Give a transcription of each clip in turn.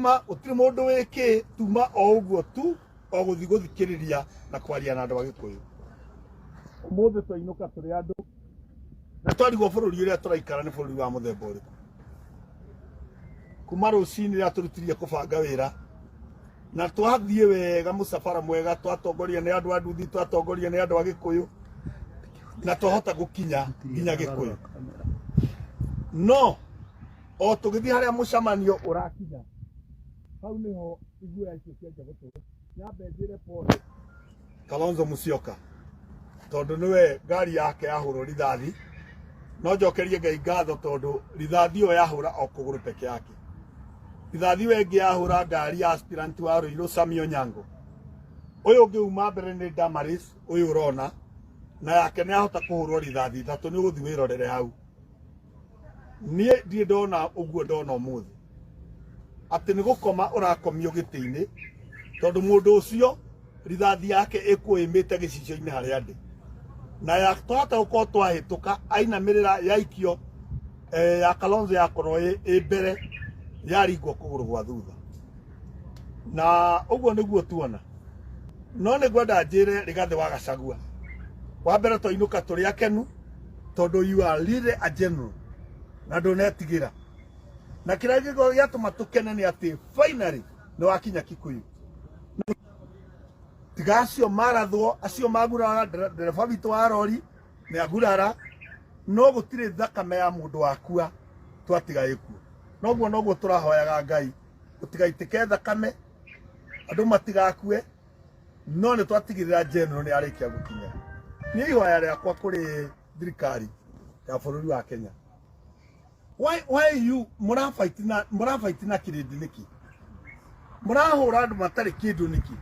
Ma gũtirĩ mũndũ wĩ kĩ tuma o ũguo tu o gũthiĩ gũthikĩrĩria na kwaria na andũ a Gĩkũyũ. Ũmũthĩ twainũka tũrĩ andũ na twarigwo bũrũri ũrĩa tũraikara nĩ bũrũri wa mũthemba ũrĩkũ. Kuma rũcinĩ rĩrĩa tũrutirie kũbanga wĩra na twathiĩ wega mũcabara mwega, twatongoria nĩ andũ a nduthi, twatongoria nĩ andũ a Gĩkũyũ na twahota gũkinya nginya Gĩkũyũ. No o tũgĩthiĩ harĩa mũcemanio ũrakinya, hau nĩho iguoya icio cianjia gũtũra. Nyambe njĩre pole Kalonzo Musyoka tondũ nĩwe ngari yake yahũrwo rithathi. No njokerie Ngai ngatho tondũ rithathi ĩyo yahũra o kũgũrũ peke yake. Rithathi ĩyo ĩngĩ yahũra ngari ya aspirant wa Ruiru Sami Onyango. Ũyũ ũngĩ uma mbere nĩ Damaris ũyũ ũrona na yake nĩ yahota kũhũrwo rithathi ithatũ. Nĩ ũgũthiĩ wĩrorere hau. Niĩ ndirĩ ndona ũguo ndona ũmũthĩ, atĩ nĩ gũkoma ũrakomio gĩtĩ-inĩ tondũ mũndũ ũcio rithathi yake ĩkũĩmĩte gĩcicio-inĩ harĩa ndĩ na ya twahota gũkorwo twahĩtũka ainamĩrĩra yaikio ya Kalonzo yakorwo ĩ mbere yaringwo kũgũrũ gwa thutha, na ũguo nĩguo tuona. No nĩ ngwenda njĩre Rigathĩ wa Gachagua, wa mbere twainũka tũrĩ akenu tondũ you are really a general na ndũnetigĩra, na kĩrĩa gĩkorwo gĩatũma tũkene nĩ atĩ finally nĩ wakinya Kikuyu. Tiga acio marathwo, acio magurara, ndereba witũ wa rori nĩ agurara, no gũtirĩ thakame ya mũndũ wakua twatiga ĩkuo. Noguo noguo tũrahoyaga Ngai gũtigaitĩke thakame, andũ matigakue, no nĩ twatigĩrĩra general nĩ arĩkia gũkinya. Niĩ ihoya rĩakwa kũrĩ thirikari ya bũrũri wa Kenya, why you mũrafight na mũrafight na kĩrĩndĩ nĩkĩ? Mũrahũra andũ matarĩ kĩndũ nĩkĩ?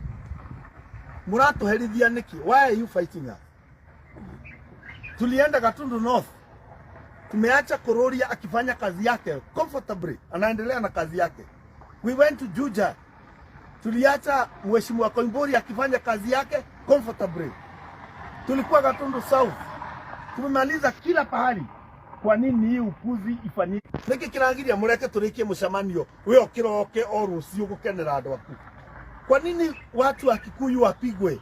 Mũratũherithia nĩkĩ? Why are you fighting us? Tulienda Gatundu North, tumeacha Kururia akifanya kazi yake comfortably, anaendelea na kazi yake. We went to Juja, tuliacha Mheshimiwa Koimburi akifanya kazi yake comfortably. Tulikuwa Gatundu South, tumemaliza kila pahali. Kwa nini hii upuzi ifanyike? Niki kiragiria mureke turikie mucemanio we ukiroke o rucio gukenera andu aku? Kwa nini watu wa Kikuyu wapigwe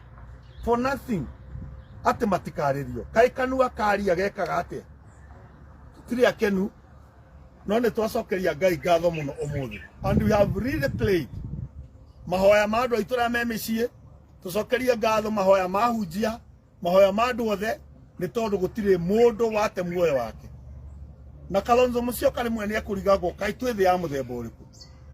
for nothing? Ati matikaririo kai kanua karia gekaga atia? Tutiri akenu, no nĩ twacokeria Ngai ngatho mũno ũmũthĩ, and we have really played mahoya ma andũ aitũ arĩa me mĩciĩ. Tũcokerie ngatho mahoya ma hunjia, mahoya ma andũ othe, nĩ tondũ gũtirĩ mũndũ wate muoyo wake. Na Kalonzo Musyoka rĩmwe nĩ ekũrigagwo kaĩ twĩ thĩ ya mũthemba ũrĩkũ.